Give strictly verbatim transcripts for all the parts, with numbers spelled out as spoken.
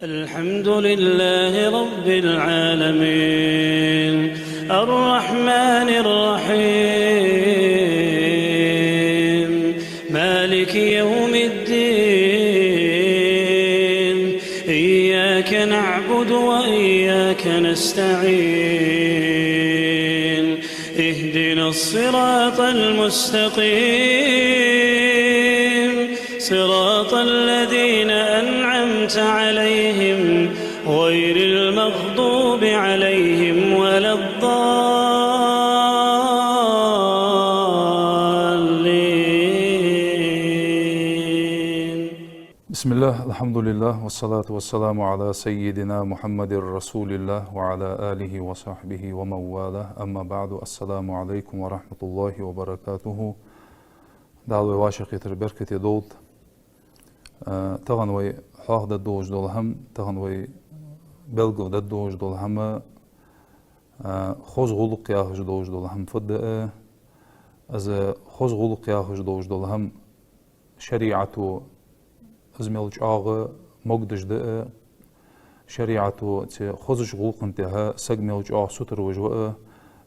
الحمد لله رب العالمين، الرحمن الرحيم، مالك يوم الدين، إياك نعبد وإياك نستعين، اهدنا الصراط المستقيم، صراط الذين أنعمت عليهم غير المغضوب عليهم ولا الضالين. بسم الله، الحمد لله، والصلاة والسلام على سيدنا محمد رسول الله وعلى آله وصحبه ومن والاه. أما بعد، السلام عليكم ورحمة الله وبركاته. Дала вай вӀашагӀкхетар беркате долда. А, тахан вай хьоахадаргдолаш дола хӀама, тахан вай белгалдаргдолаш дола хӀама, а, хоза гӀулакх яхаш долаш дола хӀама фуд а, из хоза гӀулакх яхаш долаш дола хӀама шариӀато из мел чӀоагӀа могадеш да а, шариӀато цу хозача гӀулакха тӀехьа саг мел чӀоагӀа сутара веш ва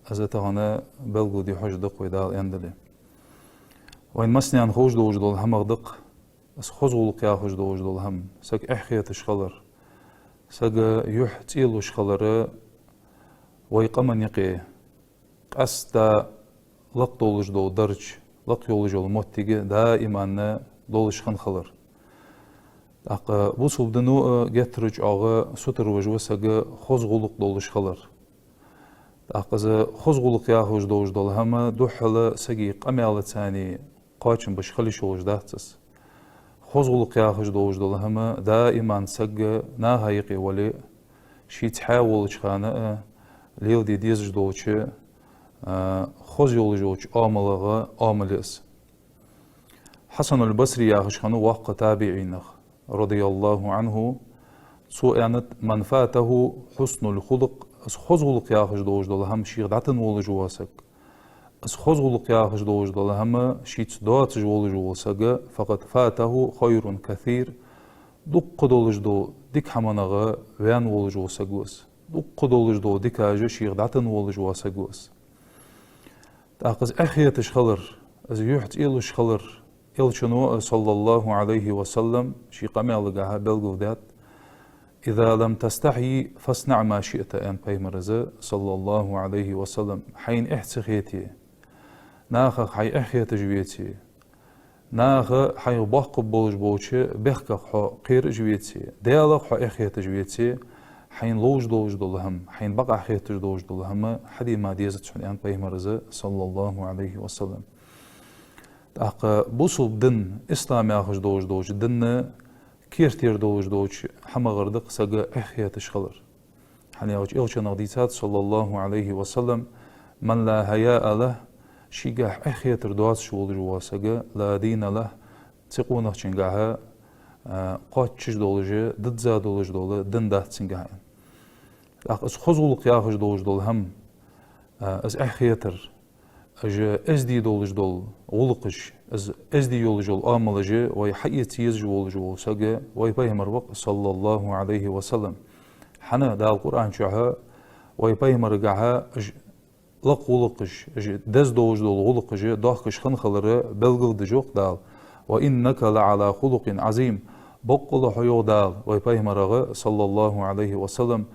а, из тахан белгалде хьожаргда-кх вай, Дала аьннадале. Вайна массанена ховш долаш дола хӀамах да-кх из хоза гӀулакх яхаш долаш дола хӀама, саг эхь хеташ хилар, саг юхь цӀелуш хилар вай къаман юкъе къаьстта лакхдолаш дола дарж, лакха йолаш йола моттиг даиман долаш хинна хилар. ТӀаккха бусалба дино а геттара чӀоагӀа сутара веш ва саг хоза гӀулакх долаш хилар. ТӀаккха из хоза гӀулакх яхаш долаш дола хӀама духхьал сага къамаьлаца кхоачам беш хила йиш йолаш дац из. Хоза гӀулакх яхаш долаш дола хӀама даиман саг наха юкъе вале а, ший цхьаь волча хана а леладе дезаш долча, а, хоза йолаш йолча оамалех оамал я из. Хьасанул Басри яхаш хиннав воккха табиӀинех, رضي الله عنه, цо аьннад: من فاته حسن الخلق, из хоза гӀулакх яхаш долаш дола хӀама шийх дӀатенна волаш вола саг, из хоза гӀулакх яхаш долаш дола хӀама шийца доацаш волаш вола саг, فقد فاته خير كثير, дукха долаш дола дика хӀаманех ваьнна волаш вола саг ва из, дукха долаш дола дикаш шийх дӀатенна волаш вола саг ва из. ТӀаккха из эхь хеташ хилар, из юхь цӀелуш хилар, Элчано, صلى الله عليه وسلم, ший къамаьлагахьа белгалдаьд: إذا لم تستحي فاصنع ما شئت, аьннад Пайхамара, صلى الله عليه وسلم, хьайна эхь ца хете, нахах хьай эхь хеташ веце, наха хьайх боккха болаш болча бехках хьо кхераш веце, Даьлах хьо эхь хеташ веце, хьайна ловш долаш дола хӀама, хьайна бакъахьа хеташ долаш дола хӀама хьаде ма дезац хьона, аьннад Пайхамара, صلى الله عليه وسلم. ТӀаккха бусалба ди, ислам яхаш долаш долча дина кертера долаш долча хӀамагара да-кх саг эхь хеташ хилар. ХӀана аьлча Элчанах дийцад, صلى الله عليه وسلم: من لا حياء له, шийгахьа эхь хетар доацаш волаш вола саг, لا دين له, цу къонахчунгахьа, а, кхоачаш долаш, дизза долаш дола ди дац цунгахьа, аьнна. ТӀаккха из хоза гӀулакх яхаш долаш дола хӀама, а, из эхь хетар, уж эздий долаш дола гӀулакхаш, из эздий йолаш йола оамалаш вай хьаэца езаш волаш вола саг вай Пайхамар ва-кх, صلى الله عليه وسلم. ХӀана, Дала Къуръан чухь вай Пайхамарагахьа уж лакха гӀулакхаш, уж деза долаш дола гӀулакхаш дохкаш хинна хилар белгалдеш ва-кх Дала: وإنك لعلى خلق عظيم. Боккъала хьо, йоах Дала вай Пайхамарах, صلى الله عليه وسلم,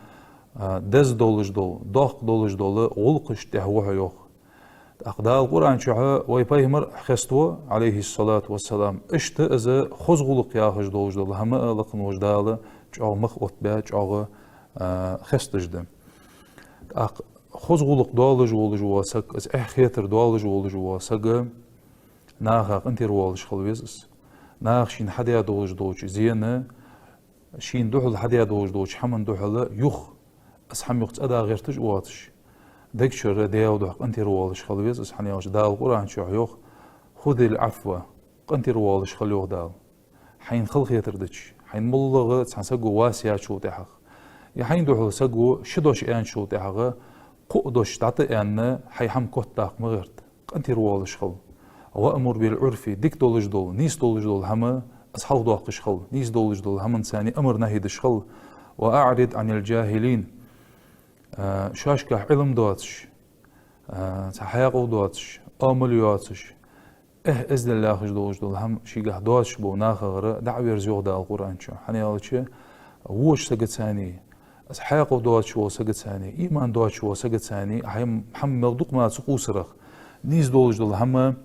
а, деза долаш дола, доккха долаш дола гӀулакхашта тӀа ва хьо, йоах. ТӀаккха Дала Къуръан чухь вай Пайхамар хеставу, عليه الصلاة والسلام, иштта из хоза гӀулакх яхаш долаш дола хӀама а лакха волча Дала чӀоагӀа мах оттабаь, чӀоагӀа, а, хестадеш да. ТӀаккха хоза гӀулакх долаш волаш вола саг, из эхь хетар долаш волаш вола саг наха къинтӀера воалаш хила веза из. Наха шийна хьадаь долаш долча зена, шийна духьал хьадаь долаш долча хӀаман духьала юха, из хӀама юха цӀадаха гӀерташ а воацаш, дег чура Даьла духьа къинтӀера воалаш хила веза из, хӀана аьлча Дала Къуръан чухь йоах: خذ العفو, къинтӀера воалаш хила, йоах Дала. Хьайна хала хетар дича, хьайна моллагӀа цхьан саго вас яьчул тӀехьагӀа, е хьайна духьала саго ши дош аьнначул тӀехьагӀа, кхо дош дӀатӀа а аьнна, хьай хӀама котдаккха ма гӀерта. КъинтӀера воалаш хила. وأمر بالعرف, дика долаш дола, нийса долаш дола хӀама Из хьалхадоаккхаш хила, нийса долаш дола хӀаманца амар нахьи деш хила. «وأعرض عن الجاهلين». А, шоашкахь Ӏилма доацаш, а, цхьа хьаькъал доацаш, оамал йоацаш, эхь-эздел яхаш долаш дола хӀама шийгахь доацаш бола нахагара дӀа а верза, йоах Дала Къуръан чу. ХӀана аьлча, воча сагацара, из хьаькъал доацаш вола сагацара, иман доацаш вола сагацара, хьай хӀама мел дукха ма ца къувсарах, нийса долаш дола хӀама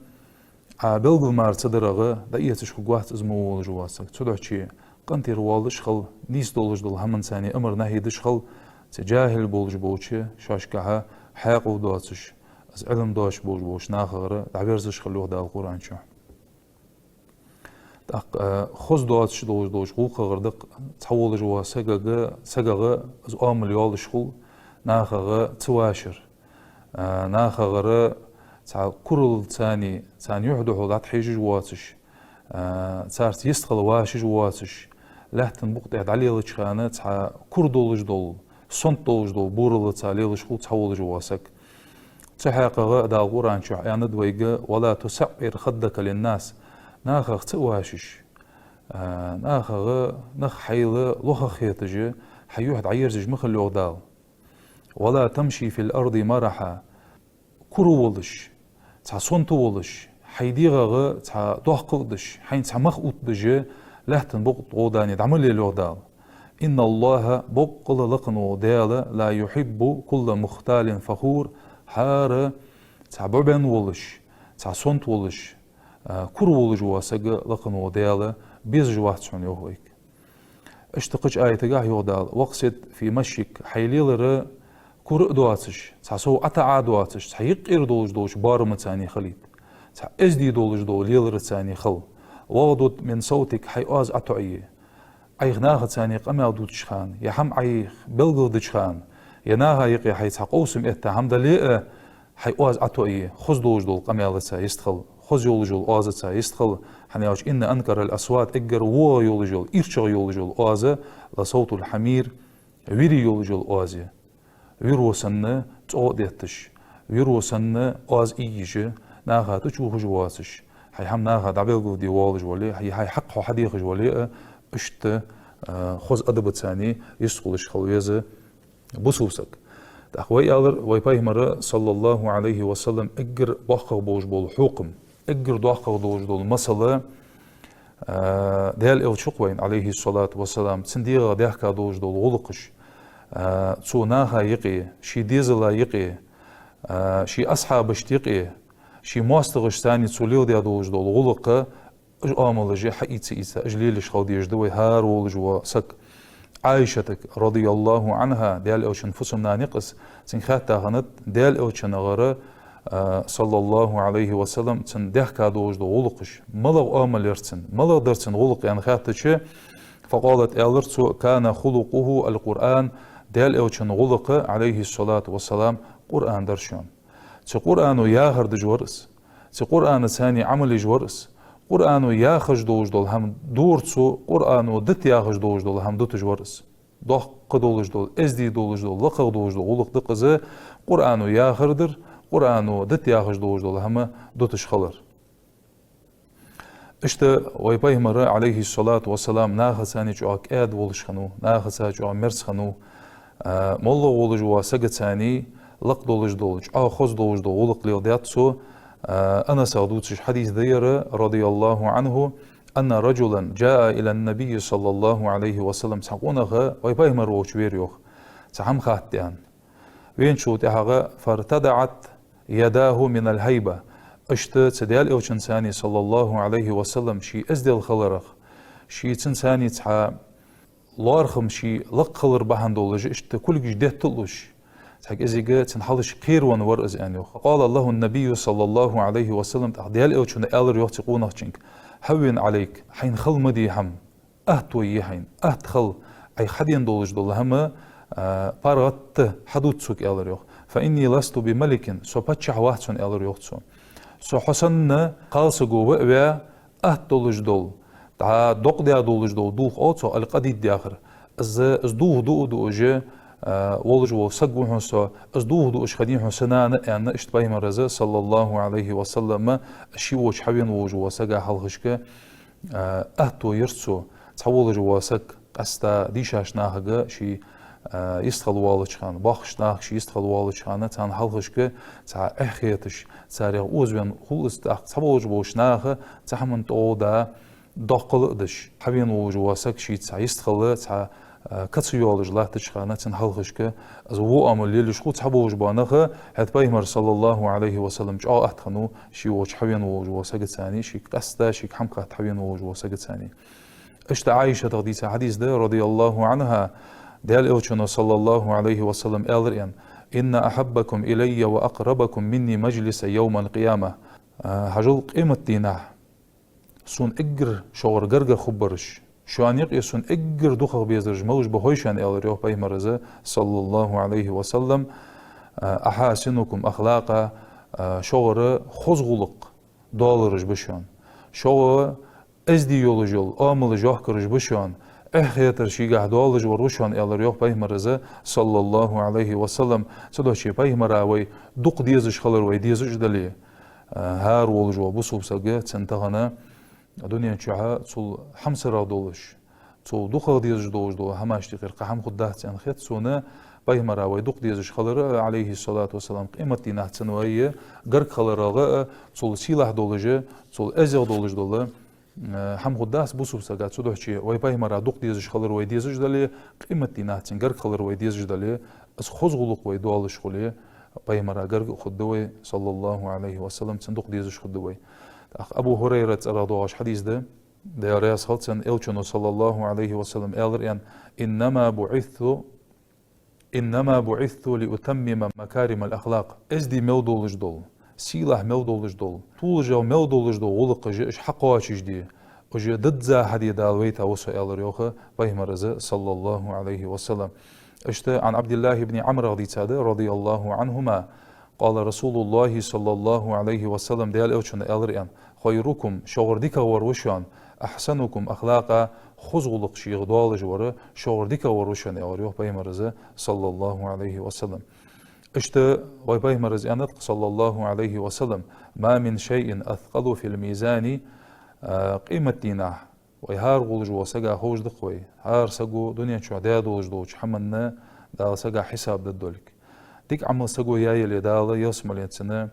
Ӏа белгал мара ца дарах дӀаэцаш хургвац из мо волаш вола саг. Цудухьа къинтӀера воалаш хила, нийса долаш дола хӀаманца амар нахьи деш хила, цу джахӀил болаш болча, шоашкахь хьаькъал доацаш, из Ӏилма доацаш болаш болча нахагара дӀаверзаш хила, йоах Дала Къуръан чу. ТӀаккха, а, хоза доацаш долаш долча гӀулакхагара да-кх цхьа волаш вола сагага, сагага из оамал йолаш хул, нахага ца вашар. А, нахагара цхьа кураллацара, царна юхь-духьал дӀатӀахьежаш воацаш, а, царца йистхила вашаш воацаш, лаьттан букъа тӀа дӀалелача хана цхьа кура долаш дола, сонта долаш дола бураллаца лелаш хул цхьа волаш вола саг. Цу хьакъехьа Дала Къуръан чу аьннад вайга: «ولا تصعر خدك للناس». Нахах ца а вашаш, а, нахага, нах хьайна лохагӀа хеташ, хьай юхь дӀаерзаш ма хила, йоах Дала. «ولا تمش في الأرض مرحا». Кура волаш, цхьа сонта волаш, хьай дегӀагӀа цхьа доккха а деш, хьайна цхьа мах оттадеш, лаьттан букъа тӀа гӀовданий дӀа ма лела, йоах Дала. «إن الله», боккъала лакха вола Даьла, «لا يحب كل مختال فخور», хӀара цхьа бӀубенна волаш, цхьа сонта волаш, а, кура волаш вола саг лакха вола Даьла безаш вац хьона, йоах вайга. Иштта кхыча аятагахь йоах Дала: «واقصد في مشيك», хьай лелар кура а доацаш, цхьа сов ӀотаӀа а доацаш, цхьа юкъера долаш долча боарамаца хилийта, цхьа эздий долаш дола лелараца хила. «واغضض من صوتك», хьай оаз ӀотоӀае. Ӏайха нахаца къамаьл дувцача хана, е хӀама Ӏайха белгалдеча хана, е наха юкъе хьай цхьа къовсам этта хӀама дале а, хьай оаз ӀотоӀае, хоза долаш дола къамаьлаца йистхила, хоза йолаш йола оазаца йистхила, хӀана аьлча: «إن أنكر الأصوات», эггара вогӀа йолаш йола, ирчагӀа йолаш йола оаз, «لصوت الحمير», вире йолаш йола оаз я. Виро санна цӀогӀа детташ, виро санна оаз иййаш, наха тӀачухаш воацаш, хьай хӀама наха дӀабелгалде воалаш вале, хьай, хьай хьакъ хьо хьадехаш вале а, иштта, а, хоза адабаца йистхулаш хила веза бусалба саг. ТӀаккха вай аьлар, вай Пайхамара, صلى الله عليه وسلم, эггара боккхагӀа болаш бола хьукам, эггара доккхагӀа долаш дола масал, а, Даьла Элча ва-кх вайна, عليه الصلاة والسلام, цун дегӀах даьхка долаш дола гӀулакхаш, а, цо наха юкъе, ший дезала юкъе, а, ший асхьабашта юкъе, ший моастагӀашца цо леладаь долаш дола гӀулакх, уж оамалаш хьаийца-ийца, уж лелаеш хила дезаш да вай хӀара волаш вола саг. Ӏайшатага, رضي الله عنها, Даьла Элчан фусам-нана я-кх из, цунга хаьтта хиннад Даьла Элчангара, а, صلى الله عليه وسلم, цун даьхка долаш дола гӀулакхаш, малагӀа оамал яр цун, малагӀа дар цун гӀулакх аьнна хаьттача, فقالت, аьлар цо: «كان خلقه القرآن», Даьла Элчан гӀулакх, عليه الصلاة والسلام, Къуръан дар шоана. Цу Къуръано яхар деш вар из. Цу Къуръанаца Ӏамал еш вар из. Къуръано яхаш долаш дола хӀама дора цо, Къуръано дита яхаш долаш дола хӀама дуташ вар из. Доккха долаш дола, эздий долаш дола, лакхагӀа долаш дола гӀулакх да-кх из, Къуръано яхар дар, Къуръано дита яхаш долаш дола хӀама дуташ хилар. Иштта вай Пайхамар, عليه الصلاة والسلام, нахаца чӀоагӀа кӀаьда волаш хиннав, нахаца чӀоагӀа мерза хиннав, а, моллагӀа волаш вола сагаца лакха долаш дола, чӀоагӀа хоза долаш дола гӀулакх леладаьд цо, а, Анаса дувцаш хьадис да ер, رضي الله عنه, أن رجلا جاء إلى النبي صلى الله عليه وسلم, цхьа къонах вай Пайхамар волча вера, йоах, цхьа хӀама хатта аьнна. Веначул тӀехьагӀа, فارتدعت يداه من الهيبة. Иштта цу Даьла Элчанца, صلى الله عليه وسلم, ший эздел хиларах, ший цунца цхьа лоархӀам ший лакха хилар бахьан долаш, иштта кулгаш детталуш, цхьа кӀезига цун хьалхашка кхеравенна вар из, аьнна, йоах. فقال له النبي صلى الله عليه وسلم, тӀаккха Даьла Элчано аьлар, йоах, цу къонахчунга: «هون عليك, хьайна хила ма де хӀама». Атта вай е хьайна, атта хила, Ӏайха хьадена долаш дола хӀама, а, паргӀата хьадувца сога, аьлар, йоах. «فإني لست بملك, со паччахь вац хьона», аьлар, йоах, цо. «Со хьо санна кхалсаго ва а ваь, атта долаш дола, дӀа докъадаь долаш дола дулх оал цох, аль-къадид яхар. Из, из дулх дуа а дуаш, а, волаш вола саг ва хьона со, из дулх дуаш хиннай хьона са нана», аьнна, иштта Пайхамара, صلى الله عليه وسلم, ший волча хьавена волаш вола сага хьалхашка а, аьттув йир цо, цхьаволаш вола саг къаьстта дийшача нахага ший, а, йистхила воаллача хана, боккхача нахага ший йистхила воаллача хана, царна хьалхашка цхьа эхь хеташ, царех озавенна хул из, тӀаккха цхьаболаш болча наха цу хӀаман тӀа гӀо а даь, доккхал а деш, хьавена волаш вола саг шийца цхьа йистхила, цхьа, а, каца йоалаш латтача хана, цун хьалхашка из во Ӏамал лелаеш хул цхьаболаш бола нах, хӀаьта Пайхамар, саллаллахӀу Ӏалайхи ва саллам, чӀоагӀа атта хиннав ший волча хьавена волаш вола сагацара, шийга къаьстта, шийга хӀама кхетта хьавена волаш вола сагацара. Иштта Ӏайшатах дийца хьадис да, радияллахӀу ӀанхӀа, Даьла Элчано, саллаллахӀу Ӏалайхи ва саллам, аьлар аьнна: «إن أحبكم إلي وأقربكم مني مجلسا يوم القيامة». А, хьажал, къематдийнахьа сона эггара шугара гаргагӀа хургбараш, шоана юкъе сона эггара дукхагӀа безараш малаш ба хой шоана, аьлар йоах Пайхамара, саллаллахӀу Ӏалайхи ва саллам, а, «أحاسنكم أخلاقا», а, шугара хоза гӀулакх долараш ба шоана. Шугара эздий йолаш йола Ӏамалаш йохкараш ба шоана. Эхь хетар шийгахьа долаш вар ва шоана, аьлар йоах Пайхамара, саллаллахӀу Ӏалайхи ва саллам. Цудухьа Пайхамара вай дукха дезаш хилар вай дезаш дале, а, хӀара волаш вола бусалба саг, цун тахан дунен чухь цул хьамсарагӀа долаш, цул дукхагӀа дезаш долаш дола хӀамаш тӀехьара кхы хӀама хургдац аьнна хет сона, Пайхамара вай дукха дезаш хилар а, Ӏалайхи ссалату вассалам, къематдийнахьа цун вай гарга хиларах а, цул сийлахь долаш а, цул эздий долаш дола, а, хӀама хургдац бусалба сага. Цудухьа вай Пайхамара дукха дезаш хилар вай дезаш дале, къематдийнахьа цун гарга хилар вай дезаш дале, из хоза гӀулакх вай долаш хуле, Пайхамара гарга а хургда вай, саллаллахӀу Ӏалайхи ва саллам, цунна дукха дезаш хургда вай. ТӀаккха Абу ХӀурайрата цӀерагӀа доагӀаш хьадис да, Даьла раьза хилва цунна, Элчано, саллаллахӀу Ӏалайхи ва саллам, аьлар аьнна: «إنما بعثت، إنما بعثت لأتمم مكارم الأخلاق». Эздий мел долаш дола, сийлахь мел долаш дола, тулжагӀа мел долаш дола гӀулакхаш уж хьакхоачашде, уж дизза хьаде Дала вайтав со, аьлар йоах Пайхамара, саллаллахӀу Ӏалайхи ва саллам. Иштта عن عبد الله بن عمرو дийцад, радияллахӀу ӀанхӀума, قال رسول الله صلى الله عليه وسلم, Даьла Элчано аьлар аьнна: «خيركم», шугара дикагӀвар ва шоана, «أحسنكم أخلاقا», хоза гӀулакх шийгахьа долаш вар, шугара дикагӀвар ва шоана, аьлар йоах Пайхамара, саллаллахӀу Ӏалайхи ва саллам. Иштта вай Пайхамара аьннад, саллаллахӀу Ӏалайхи ва саллам: «ما من شيء أثقل في الميزان», а, къематдийнахьа вай хӀара волаш вола сага ховш да-кх вай, хӀара саго дунен чухь даь долаш долча хӀаманна Дала сага хьисап дергдолга. Дика Ӏамал саго яь яле, Дала ялсмален цунна,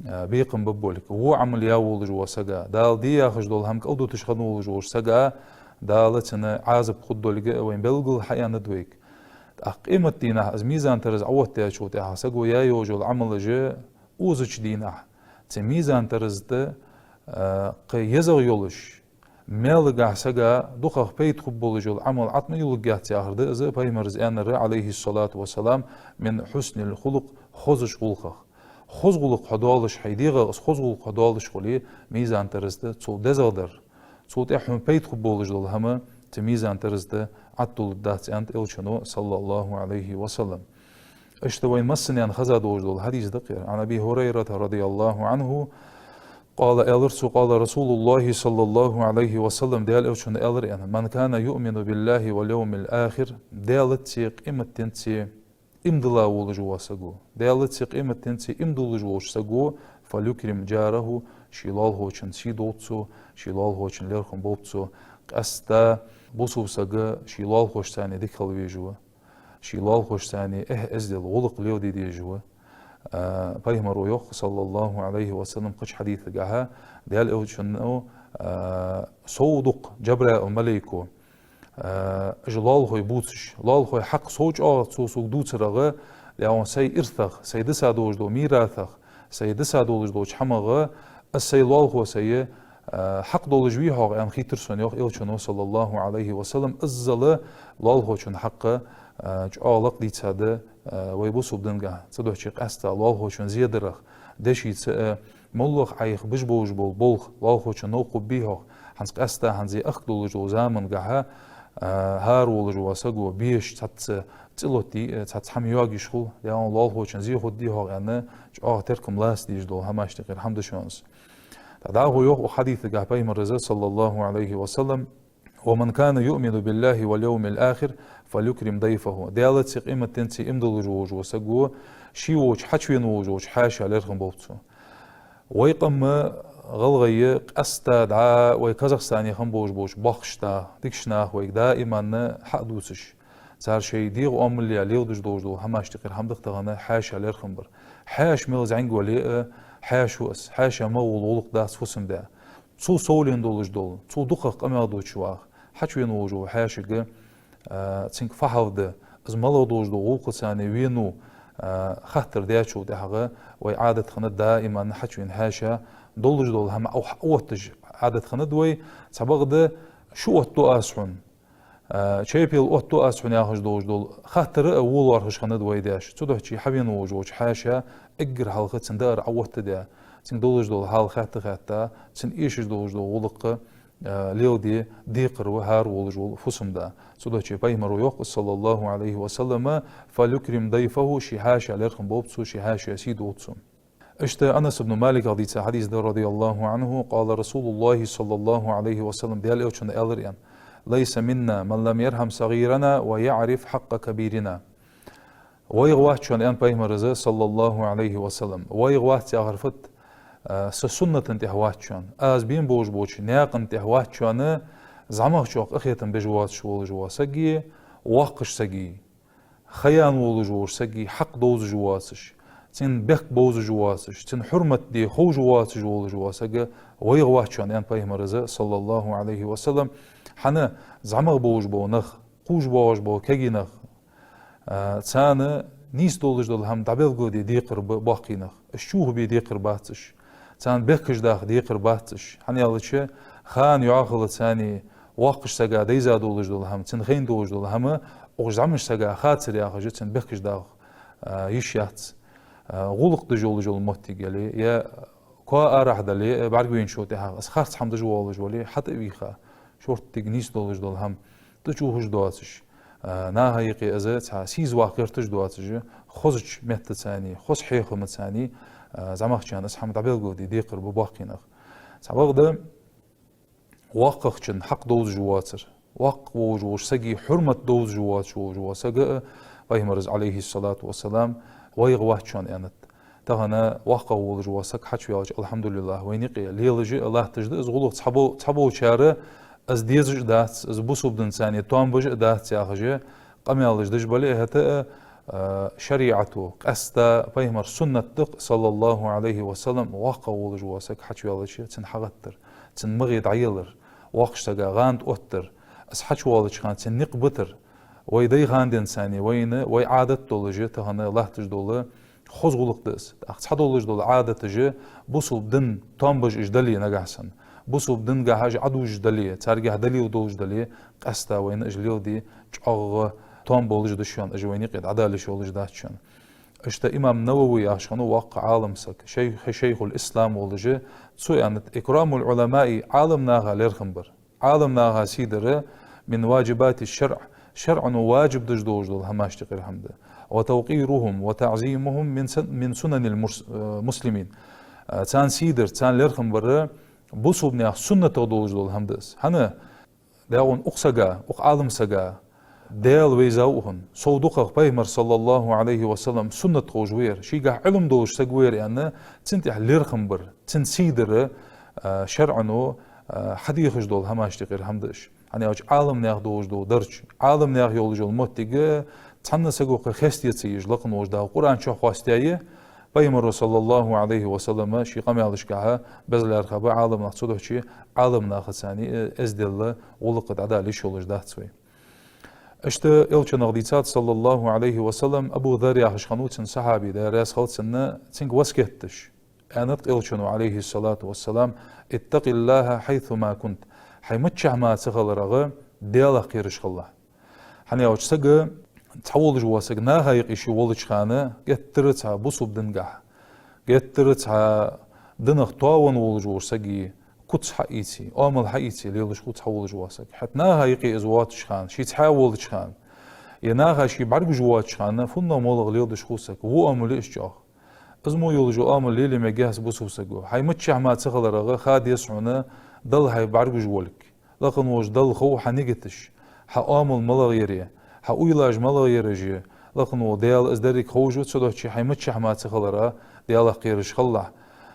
а, бекхам бергболга. Во Ӏамал яь волаш вола сага, Дала де яхаш дола хӀама кӀалдуташ хинна волаш волча сага Дала цунна Ӏазап хургдолга а вайна белгала хьааьннад вайга. ТӀаккха къематдийнахьа из мизан-тараза Ӏооттадаьчул тӀехьагӀа саго яь йолаш йола Ӏамалаш озача дийнахьа цу мизан-тараза тӀа, а, кхы езагӀа йолаш, маьлагахьа сага дукхагӀа пайда хургболаш йола Ӏамал Ӏат ма йилургьяц яхар да из, Пайхамара аьннар, Ӏалайхи ссалату вассалам: «من حسن الخلق», хозача гӀулакхах. Хоза гӀулакх хьадолаш, хьай дегӀах из хоза гӀулакх хьадолаш хуле, мизан-тараза тӀа цул дезагӀа дар, цул тӀехьа хьона пайда хургболаш дола хӀама цу мизан-тараза тӀа Ӏат дулларгдац, аьннад Элчано, саллаллахӀу Ӏалайхи ва саллам. Иштта вайна массанена хеза долаш дола хьадис да-кх ер. عن أبي هريرة رضي الله عنه قال, аьлар цо, قال رسول الله صلى الله عليه وسلم, Даьла Элчано аьлар аьнна: «من كان يؤمن بالله واليوم الآخر», Даьлацеи къематденцеи иман дилла волаш вола саго, Даьлацеи къематденцеи иман дуллаш волча саго, «فليكرم جاره», ший лоалахочун сий долда цо, ший лоалахочун лерхӀам болба цо. Къаьстта бусалба саг ший лоалахошцара дика хила везаш ва. Ший лоалахошцара эхь-эздел, гӀулакх леладе дезаш ва. А, Пайхамара йоах, саллаллахӀу Ӏалайхи ва саллам, кхыча хьадисагахьа, Даьла Элчано, а, сов дукха Джабраил малайко, а, уж лоалахой бувцаш, лоалахой хьакъ сов чӀоагӀа цо сога дувцарах, дӀаьхьо сай ирсах, сай диса долаш дола миратах, сай диса долаш долча хӀамах, из сай лоалахо сай, а, хьакъ долаш вий-хьогӀ аьнна хийтар сона, йоах Элчано, саллаллахӀу Ӏалайхи ва саллам. Иззал лоалахочун хьакъ, а, чӀоагӀа лакхдийцад, а, вай бусалба дингахьа. Цудухьа къаьстта лоалахочун зе дарах, дешаца, а, моллагӀа Ӏайха беш болаш бола болх лоалахочун новкъа хургбий-хьогӀ, хӀанз къаьстта хӀанз из ахка долаш дола замангахьа, а, хӀара волаш вола саго беша цхьацца цӀи лотий, а, цхьацца хӀама йоагаш хул, дӀаьхьо лоалахочун зе хургдий-хьогӀ аьнна, чӀоагӀа теркам лаца дезаш дола хӀамаш тӀехьара хӀама да шоана из. ТӀаккха дӀахо йоах укх хьадисагахьа Пайхамара, саллаллахӀу Ӏалайхи ва саллам: «ومن كان يؤمن بالله واليوم الآخر فليكرم ضيفه». Даьлацеи къематденцеи иман дуллаш волаш вола саго ший волча хьачувена волаш волча хьаьшах лерхӀам болба цо. Вай къам гӀалгӀай къаьстта дӀа вай Казахстане хинна болаш болча боккхийча наха, дикача наха вайга даиман хьадувцаш, цар шоай дегӀа оамале леладеш долаш дола хӀамаш тӀехьара хӀама да-кх тахан хьаьша лерхӀам бар. Хьаьша мел зӀамига вале а, хьаьшо из, хьаьша мел вола гӀулакх дац фусам-да. Цул совленна долаш дола, цул дукхагӀа къамаьл дувцаш ваха, хьачувена волаш вола хьаьшага, а, цунга фу хьал да, из малагӀа долаш дола гӀулакх царна венав, а, хаттар дечул тӀехьагӀа, вай Ӏадат хиннад даиман хьачувена хьаьша, долаш дола хӀама охьа-, отташ Ӏадат хиннад вай, цхьабакъда шу оттаду аз хьона, а, чайпел оттаду аз хьона яхаш долаш дола хаттар а волавархӀаш хиннад вай деш. Цудухьа хьавена волаш волча хьаьша эггара хьалха цун даар Ӏооттаде, цунга долаш дола хьал хаьтта-хаьтта, цунна эшаш долаш дола гӀулакх, а, леладе декхар ва хӀара волаш вола фусам-да. Цудухьа Пайхамаро йоах, صلى الله عليه وسلم: «فليكرم ضيفه», ший хьаьша лерхӀам болба цо, ший хьаьшех сий долда цо. Иштта Анас ибн Маликах дийца хьадис да, رضي الله عنه: «قال رسول الله صلى الله عليه وسلم», Даьла Элчано аьлар аьнна: «ليس منا من لم يرحم صغيرنا ويعرف حق كبيرنا». ВайгӀа вац шоана, аьннад Пайхамара, صلى الله عليه وسلم. ВайгӀа вац яхар фуд? А, са суннатан тӀа вац шоана, аз бена болаш болча наькъан тӀа вац шоана, зӀамагӀчох къахетам беш воацаш волаш вола саг а, воккхача сага, хаян волаш волча сага хьакъ довзаш воацаш, цун бехк бовзаш воацаш, цун хьурмат де ховш воацаш волаш вола саг вайгӀа вац шоана, аьннад Пайхамара, صلى الله عليه وسلم. ХӀана, зӀамагӀа болаш бола нах, кхувш боагӀаш бола кагий нах, а, царна нийса долаш дола хӀама дӀабелгалде декхар ба боккхий нах. Уж чухьабе декхар бац уж. Царна бехкаш даха декхар бац уж. ХӀана аьлча, хана йӀоахал царна воккхача сага дайза долаш дола хӀама, цунна хайна долаш дола хӀама укх зӀамагӀча сага хацар яхаш, цунна бехкаш даха, а, йиш яц. А, гӀулакх деш йолаш йола моттиг яле, е коа арахьа дале, бӀаргавайначул тӀехьагӀа из харц хӀама деш волаш вале, хьатӀа а вийха, шорттига нийса долаш дола хӀама тӀачухьаш доацаш, а, наха юкъе из цхьа сийсаза ваха гӀерташ доацаш, хозача меттаца, хоза хьехамца, а, зӀамагӀчарна из хӀама дӀабелгалде декхар ба боккхий нах. Цхьабакъда воккхагӀчун хьакъ довзаш воацар, воккха волаш волча сага хьурмат довзаш воацаш волаш вола саг а, Пайхамара, عليه الصلاة والسلام, вайгӀа вац шоана, аьннад. Тахан воккхагӀа волаш вола саг хьачуваьлча, алхьамдулиллахӀ, вайна юкъе лелаш а латташ да из гӀулакх. Цхьабо-, цхьаболчар из дезаш а дац, из бусалба динца тоам беш а дац яхаш къамаьлаш деш бале а, хӀаьта а, а, шариӀато, къаьстта Пайхамара суннат да-кх, صلى الله عليه وسلم, воккхагӀа волаш вола саг хьачуваьлча, цунна хьагӀаттар, цун магӀе дӀаялар, воккхача сага гӀанд оттар, из хьачувоалача хана цун никъ битар. Вай дай хана денз а вайна, вай Ӏадат долаш тахан латташ дола хоза гӀулакх да из. ТӀаккха цхьадолаш дола Ӏадаташ бусалба дина тоам беш уж дале, нагахьа санна бусалба дингахьа уж Ӏодужаш дале, царгахьа далил долаш дале, къаьстта вайна уж леладе чӀоагӀа тоам болаш да шоана, уж вайна юкъе дӀадала йиш йолаш дац шоана. Иштта имам Навави яхаш хиннав воккха Ӏалам саг, шайх-, шайхуль-ислам волаш, цо аьннад: «إكرام العلماء», Ӏаламнаха лерхӀам бар, Ӏаламнаха сий дар, «من واجبات الشرع», шарӀо ваджиб деш долаш дола хӀамаш тӀехьара хӀама да. «وتوقيرهم وتعظيمهم من سن-، من سنن المرس-، المسلمين». А, царна сий дар, царна лерхӀам бар бусалба наьха суннатах долаш дола хӀама да из. ХӀана? ДаьгӀун укх сага, укх Ӏалам сага Даьла вайзав укхун, сов дукхагӀа Пайхамара, صلى الله عليه وسلم, суннат ховш вар, шийгахьа Ӏилма долаш саг вар аьнна, цунна тӀехьа лерхӀам бар, цунна сий дар, а, шарӀо, а, хьадехаш дола хӀамаш тӀехьара хӀама да уж. ХӀана аьлча, Ӏаламнаьха долаш дола дарж, Ӏаламнаьха йолаш йола моттиг цхьанне саго кхы хеста ца еш лакха волча Дала Къуръан чу хоастаяь, Пайхамаро, صلى الله عليه وسلم, ший къамаьлашкахьа беза лаьрхӀа ба Ӏаламнах. Цудухьа Ӏаламнахаца, э, эздел, гӀулакх дӀадала йиш йолаш дац вай. Иштта Элчанах дийцад, صلى الله عليه وسلم, Абу Зарр яхаш хиннав цун сахьаби, Даьла раьза хилва цунна, цунга васкет деш. Аьннад-кх Элчано, عليه الصلاة والسلام: «اتق الله حيثما كنت». Хьо миччахьа мара ца хиларагӀа, Даьлах кхераш хилалахь. ХӀана аьлча, саг, цхьа волаш вола саг наха юкъе ше волча хана, геттара цхьа бусалба дингахьа, геттара цхьа динах тоавенна волаш волча сага куц хьаийце, оамал хьаийце лелаш хул цхьа волаш вола саг. ХӀаьта наха юкъе из воацача хана, ше цхьаь волча хана, е наха ше бӀаргагуш воацача хана, фуннагӀа-моллагӀа леладеш хул саг, во оамал я из чӀоагӀа. Из мо йолаш йола оамал лелае мегаргьяц бусалба саго. Хьо миччахьа мара ца хиларагӀа, ха деза хьона Далла хьо бӀаргагуш волга. Лакха волча Далла хов хьа нигаташ, хьа оамал малагӀа яр, хьа уйлаш малагӀа яр уж. Лакха волча Даьла из деррига ховш ва, цудухьа хьо миччахьа мара ца хиларагӀа, Даьлах кхераш хилалахь.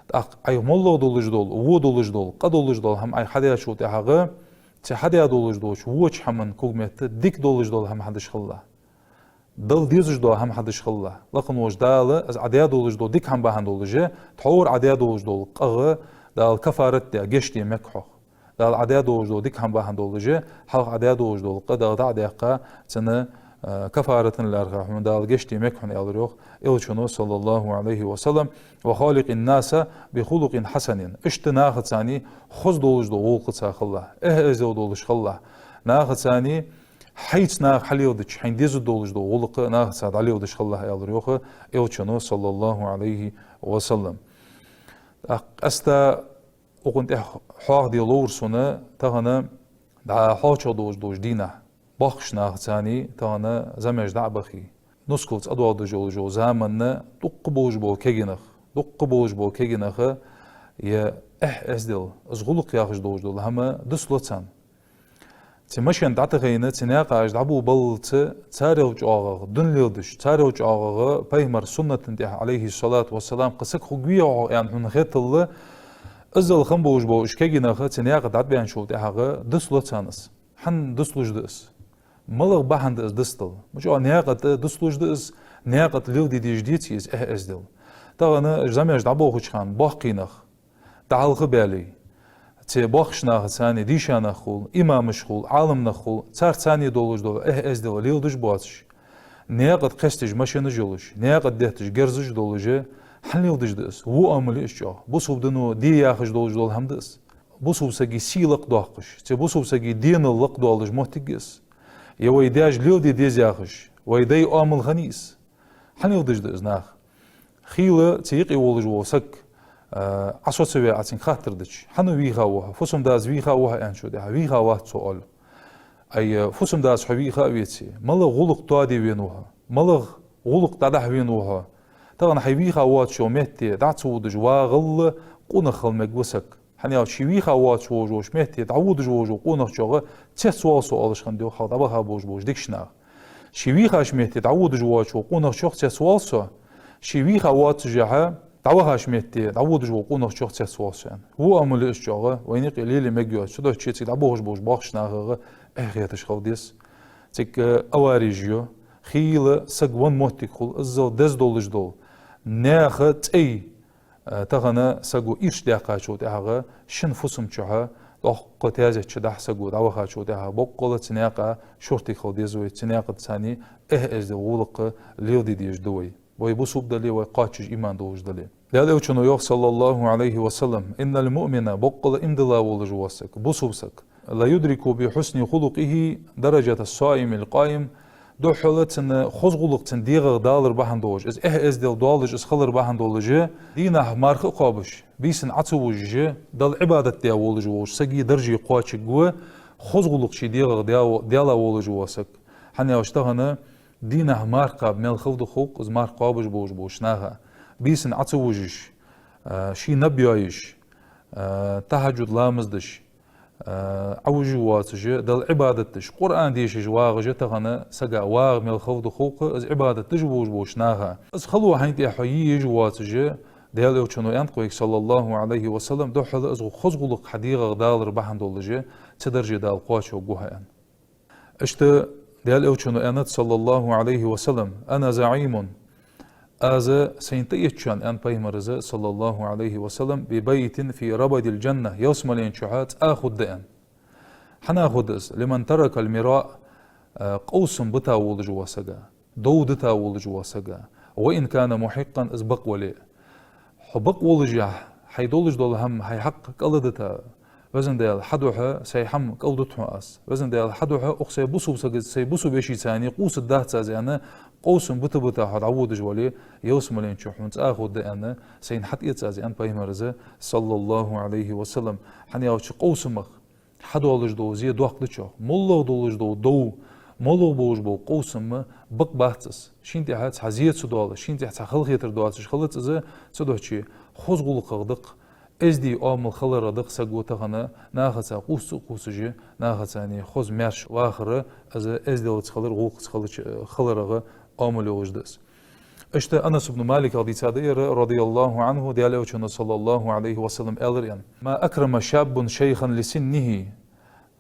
ТӀаккха Ӏайха моллагӀа долаш дола, во долаш дола, къа долаш дола хӀама Ӏайха хьадаьчул тӀехьагӀа, цу хьадаь долаш долча воча хӀаман когаметта дика долаш дола хӀама хьадеш хилалахь. Дала дезаш дола хӀама хьадеш хилалахь. Лакха волча Дала из Ӏа даь долаш дола дика хӀама бахьан долаш, тхьовра Ӏа даь долаш дола къагӀа Дала кафарат даь, гешт де мег хьох. Дала Ӏа даь долаш дола дика хӀама бахьан долаш, хьалха Ӏа даь долаш дола къа Дала дӀа а даьккха, цунна, э, кафаратан лаьрхӀа хьона Дала гешт де мег хьона, аьлар йоах Элчано, саллаллахӀу Ӏалайхи ва саллам. «وخالق الناس بخلق حسن». Иштта нахаца хоза долаш дола гӀулакхаца хилалахь, эхь-эздел долаш хилалахь. Нахаца хьайца наха хьалеладича, хьайна дезаш долаш дола гӀулакх нахаца дӀалеладеш хилалахь, аьлар йоах Элчано, саллаллахӀу Ӏалайхи ва саллам. ТӀаккха къаьстта укхун тӀехьа хьоахаде ловр сона тахан дӀахьоча долаш долча дийнахьа. Боккхача нахаца тахан замеш дӀа а бахе, нускал цӀадоагӀаш йолаш йола заман дукха болаш бола кегий нах, дукха болаш бола кегий нах, е эхь-эздел, из гӀулакх яхаш долаш дола хӀама дицлу царна. Цу машен дӀатӀахайна, цу наькъа уж дӀаболабаллалца, царел чӀоагӀагӀа дин леладеш, царел чӀоагӀагӀа пайхамара суннатан тӀа, Ӏалайхи ссалату вассалам, кхы саг хургвий-хьогӀ аьнна хьона хеталла, иззал хинна болаш бола уж кегий нах цу наькъа дӀатӀабаьнначул тӀехьагӀа дицлу царна из. ХӀана дицлуш да из? МалагӀа бахьан да из дицдала? Ма чӀоагӀа наькъа тӀа дицлуш да из, наькъа тӀа леладе дезаш деций из эхь-эздел? Тахан замеш дӀаболхача хана боккхий нах дӀахьалха а баьле, цу боккхача нахаца дийша нах хул, имамаш хул, Ӏаламнах хул, царца долаш дола эхь-эздел леладеш боацаш, наькъа тӀа кхесташ машенаш йолаш, наькъа тӀа детташ герзаш долаш, хӀана леладеш да из? Во оамал я из чӀоагӀа. Бусалба дино де яхаш долаш дола хӀама да из. Бусалба сага сий лакхдоаккхаш, цу бусалба сага денал лакхдоалаш моттиг я из. Е вай даьша леладе деза яхаш, вай дай оамал хиннай из. ХӀана леладеш да из наха? Хийла цу юкъе волаш вола саг, а, Ӏа со ца ваь, Ӏа цунга хаттар дича: «ХӀана вийха ва хьо? Фусам-дас вийха ва хьо?» аьнначул тӀехьагӀа: «Вийха вац со», — оал. «Ай, фусам-дас хьо вийха а веце, малагӀа гӀулакх тоаде вена ва хьо? МалагӀа гӀулакх дӀадахьа вена ва хьо?» Тахан хьай вийха воацача метте дӀа ца водаш вагӀалла къонах хила мег ва саг. ХӀана аьлча, ше вийха воацаш волаш волча метте дӀаводаш волаш вола къонахчох цецвоал со, оалаш хиннад йоах хьалха дӀаваха болаш болча дикача наха. Ше вийхача метте дӀаводаш воацаш вола къонахчох цецвоал со, ше вийха воаццашехьа дӀавахача метте дӀаводаш вола къонахчох цецвоал со, аьнна. Во оамал я из чӀоагӀа, вайна юкъе лелае мег йоаца. Цудухьа цига дӀаболхаш болча боккхача нахага эхь хеташ хила деза. Цига, э, авареш я. Хийла саг венна моттиг хул, иззал деза долаш дола наьха цӀай, э, тахан саго ирча даьккхачул тӀехьагӀа шин фусам чухьа доккха таьзет чу дахь саго дӀавахачул тӀехьагӀа. Боккъала цу наькъа шортига хила деза вай, цу наькъа тӀа царна эхь-эздел, гӀулакх леладе дезаш да вай. Вай бусалба дале, вай кхоачаш иман долаш дале. Даьла Элчано йоах, саллаллахӀу Ӏалайхи ва саллам: «إن المؤمن», боккъала иман дилла волаш вола саг, бусалба саг, «ليدرك بحسن خلقه درجة الصائم القائم». Духхьал цун хоза гӀулакх цун дегӀах далар бахьан долаш, из эхь-эздел долаш, из хилар бахьан долаш, дийнахьа марха а кхобаш, бийсан Ӏа ца вужаш, Далла Ӏибадат даь волаш волча сага дарже кхоачаргва хоза гӀулакх ший дегӀах даь-, даьла волаш вола саг. ХӀана аьлча, тахан дийнахьа марха кхаба мел хала да хов-кх из марха кхобаш болаш болча наха. Бийсан Ӏа ца вужаш, а, ший наб йоаеш, а, тахьаджуд ламаз деш, а, Ӏа вужаш воацаш, Далла Ӏибадат деш, Къуръан дешаш вагӀаш тахан сага вагӀа мел хала да хов-кх, из Ӏибадат деш волаш болча наха. Из хало хьайна тӀехьа хьо е езаш воацаш, Даьла Элчано аьннад-кх вайга, саллаллахӀу Ӏалайхи ва саллам, духхьал из хоза гӀулакх хьа дегӀах далар бахьан долаш, цу дарже Дала кхоачаргва хьо, аьнна. Иштта Даьла Элчано аьннад, саллаллахӀу Ӏалайхи ва саллам: «أنا زعيم». Аз сайна тӀаэцачоа, аьннад пайхамара, саллаллахӀу Ӏалайхи ва саллам, «ببيت في ربد الجنة», ялсмален чухьа цӀа хургда, аьнна. ХӀана хургда из? «لمن ترك المراء», а, къовсам бита волаш вола сага, дов дита волаш вола сага, «وإن كان محقا», из бакъ вале а. Хьо бакъ волашехь, хьай долаш дола хӀама, хьай хьакъ кӀал а дита: «Везан Даьла, хьа духьа сай хӀама кӀал дут хьона аз. Везан Даьла, хьа духьа укх сай бусалба сагаца, сай бусалба вешийца къувсаргдац аз», аьнна, къовсам бита-бита хьо дӀаводаш вале, ялсмален чу хьона цӀа хургда, аьнна, сайна хьатӀаэц аз, аьнна пайхамара, саллаллахӀу Ӏалайхи ва саллам. ХӀана аьлча, къовсамах хьадоалаш дола зе доккха да чӀоагӀа. МоллагӀа долаш дола дов, моллагӀа болаш бола къовсам бакъ бац из. Шийна тӀехьа цхьа зе ца доалаш, шийна тӀехьа цхьа халахетар доацаш хилац из. Цудухьа хоза гӀулакхах да-кх, эздий оамал хиларах да-кх саго тахан нахаца къувса ца къувсаш, нахаца хоза маьрша вахар, из эзделца хилар, гӀулакхаца хилач-, хиларах оамал йолаш да из. Иштта Анас ибн Маликах дийцад ер, رضي الله عنه, Даьла Элчано, صلى الله عليه وسلم, аьлар аьнна: «ما أكرم شاب شيخا لسنه».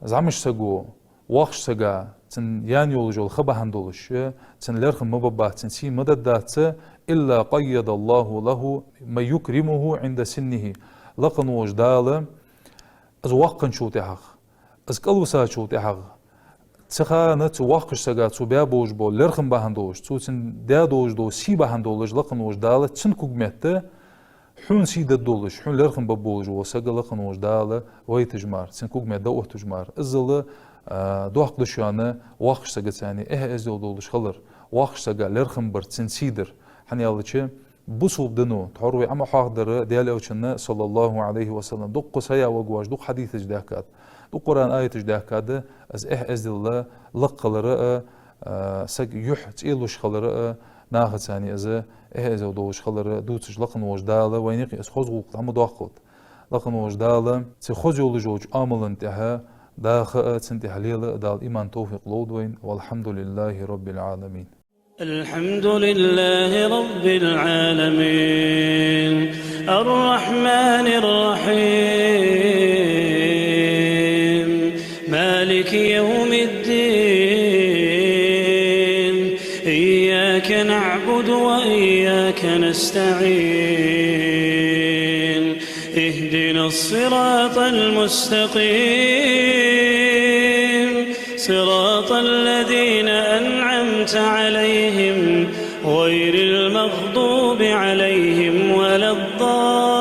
ЗӀамига саго воккхача сага, цун яьнна йолаш йола ха бахьан долаш, цун лерхӀам ма бергбац, цун сий ма дергдац, «إلا قيض الله له من يكرمه عند سنه». Лакха волча Дала из воккха хинначул тӀехьагӀа, из кӀалвисачул тӀехьагӀа, цу хана цу воккхача сага цо баь болаш бола лерхӀам бахьан долаш, цо цунна даь долаш дола сий бахьан долаш, лакха волча Дала цун когаметта хьона сий дергдолаш, хьона лерхӀам бергболаш вола саг лакха волча Дала вайташ мара, цун когаметта дӀаотташ мара. Иззал, а, доккха да шоана воккхача сагаца цхьана эхь-эздел долаш хилар, воккхача сага лерхӀам бар, цунна сий дар. ХӀана аьлча, бусалба дино, тхьовра вай Ӏомахьоахадар Даьла Элчанна, صلى الله عليه وسلم, дукха сая ваг ваш, дукха хьадисаш даьхкад, дукха Къуръан аяташ даьхкад, из эхь-эздел лакха хилар а, а, саг юхь цӀелуш хилар а, нахаца цхьана из эхь-эздел долаш хилар а дувцаш, лакха волча Дала вайна юкъе из хоза гӀулакх дӀа ма доаккхалда. Лакха волча Дала цу хоза йолаш йолча Ӏамала тӀехьа даха а, цунна тӀехьа лела а Дала иман, товфикъ лолда вайна. والحمد لله رب العالمين. الحمد لله رب العالمين. الرحمن الرحيم. مالك يوم الدين. إياك نعبد وإياك نستعين. اهدنا الصراط المستقيم. صراط الذين أنعمت عليهم غير المغضوب عليهم ولا الضالين.